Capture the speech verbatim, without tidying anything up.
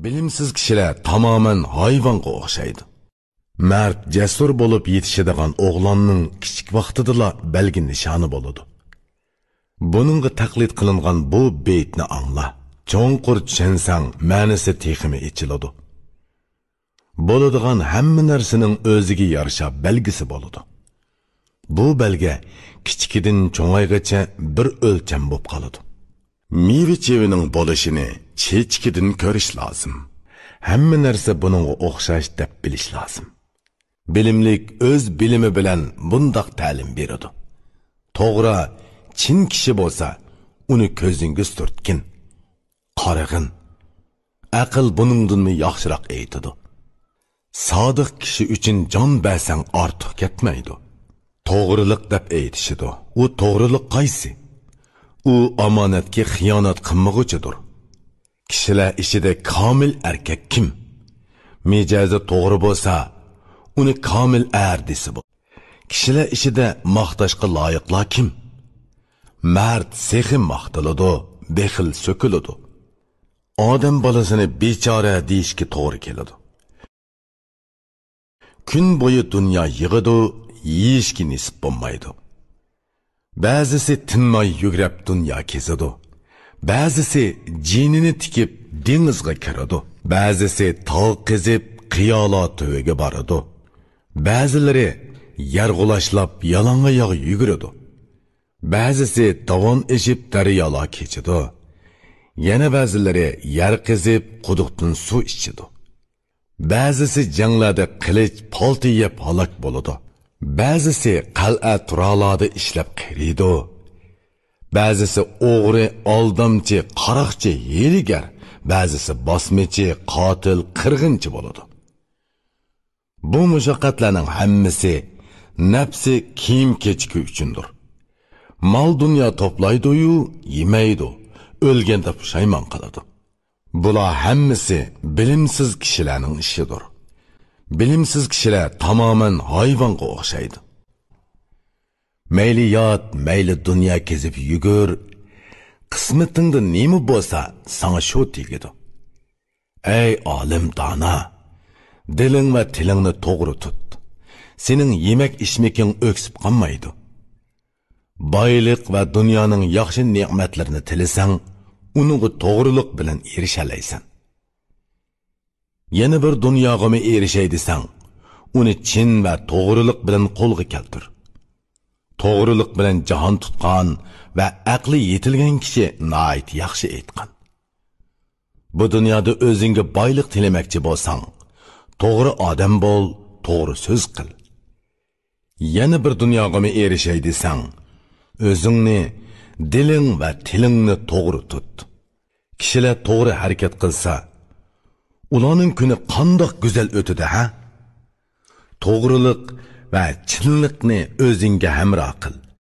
بىلىمسىز كىشىلەر تامامەن ھايۋانغا ئوخشايدۇ. مەرد، جەسۇر بولۇپ يېتىشىدىغان ئوغلاننىڭ كىچىك ۋاقتىدىلا بەلگە نىشانى بولىدۇ. بۇنىڭغا تەقلىد قىلىنغان بۇ بېيىتنى ئاڭلا. چوڭقۇر چۈشەنسەڭ، مەنىسى تېخىمۇ ئېچىلىدۇ. بولىدىغان ھەممە نەرسىنىڭ ئۆزىگە يارىشا بەلگىسى بولىدۇ. بۇ بەلگە كىچىكىدىن چوڭايغىچە بىر ئۆلچەم بولۇپ قالىدۇ. مېۋە-چېۋىنىڭ بولۇشىنى چېچىكىدىن كۆرۈش لازىم. ھەممە نەرسە بۇنىڭغا ئوخشاش دەپ بىلىش لازىم. بىلىملىك ئۆز بىلىمى بىلەن بۇنداق تەلىم بېرىدۇ: توغرا، چىن كىشى بولسا، ئۇنى كۆزۈڭگە سۈرتكىن. قارىغىن. ئەقىل بۇنىڭدىنمۇ ياخشىراق ئېيتىدۇ: سادىق كىشى ئۈچۈن جان بەرسەڭ ئارتۇق كەتمەيدۇ. توغرىلىق دەپ ئېيتىشىدۇ. ئۇ توغرىلىق قايسى؟ ئۇ ئامانەتكە خىيانەت قىلمىغۇچىدۇر. كىشىلەر ئىچىدە كامىل ئەركەك كىم؟ مىجەزى توغرا بولسا، ئۇنى كامىل ئەر دېسە بولىدۇ. كىشىلەر ئىچىدە ماختاشقا لايىقلار كىم؟ مەرد سېخىي ماختىلىدۇ، بېخىل سۆكۈلىدۇ. ئادەم بالىسىنى بىچارە دېيىشكە توغرا كېلىدۇ. كۈن بويى دۇنيا يىغىدۇ، يېيىشكە نېسىپ بولمايدۇ. بەزىسى تىنماي يۈگرەپ دۇنيا كېزىدۇ. بەزىسى جېنىنى تىكىپ دېڭىزغا كىرىدۇ. بەزىسى تاغ قېزىپ قىيالار تۈۋىگە بارىدۇ. بەزىلىرى يەر غۇلاچلاپ يالاڭ ئاياغ يۈگۈرىدۇ. بەزىسى داۋان ئېشىپ دەريالار كېچىدۇ. يەنە بەزىلىرى يەر قېزىپ قۇدۇقتىن سۇ ئىچىدۇ. بەزىسى جەڭلەردە قىلىچ، پالتا يەپ ھالاك بولىدۇ. بەزىسى قەلئە تۇرالاردا ئىشلەپ قېرىيدۇ. بەزىسى ئوغرى، ئالدامچى، قاراقچى، ھىيلىگەر، بەزىسى باسمىچى، قاتىل، قىرغىنچى بولىدۇ. بۇ مۇشەققەتلەرنىڭ ھەممىسى نەپسى كىيىم-كېچىكى ئۈچۈندۇر. مال-دۇنيا توپلايدۇ-يۇ، يېمەيدۇ، ئۆلگەندە پۇشايمان قىلىدۇ. بۇلار ھەممىسى بىلىمسىز كىشىلەرنىڭ ئىشىدۇر. بىلىمسىز كىشىلەر تامامەن ھايۋانغا ئوخشايدۇ. مەيلى يات، مەيلى دۇنيا كېزىپ يۈگۈر، قىسمىتىڭدە نېمە بولسا، ساڭا شۇ تېگىدۇ. ئەي ئالىم دانا! دىلىڭ ۋە تىلىڭنى توغرا تۇت. سېنىڭ يېمەك-ئىچمىكىڭ ئۆكسۈپ قالمايدۇ. بايلىق ۋە دۇنيانىڭ ياخشى نېمەتلىرىنى تىلىسەڭ، ئۇنىڭغا توغرىلىق بىلەن ئېرىشەلەيسەن. يەنە بىر دۇنياغىمۇ ئېرىشەي دېسەڭ، ئۇنى چىن ۋە توغرىلىق بىلەن قولغا كەلتۈر. توغرىلىق بىلەن جاھان تۇتقان ۋە ئەقلى يېتىلگەن كىشى ناھايىتى ياخشى ئېيتقان. بۇ دۇنيادا ئۆزۈڭگە بايلىق تىلىمەكچى بولساڭ، توغرا ئادەم بول، توغرا سۆز قىل. يەنە بىر دۇنياغىمۇ ئېرىشەي دېسەڭ، ئۆزۈڭنى، دىلىڭ ۋە تىلىڭنى توغرا تۇت. كىشىلەر توغرا ھەرىكەت قىلسا، ئۇلارنىڭ كۈنى قانداق گۈزەل ئۆتىدۇ ھە؟ توغرىلىق ۋە چىنلىقنى ئۆزۈڭگە ھەمراھ قىل.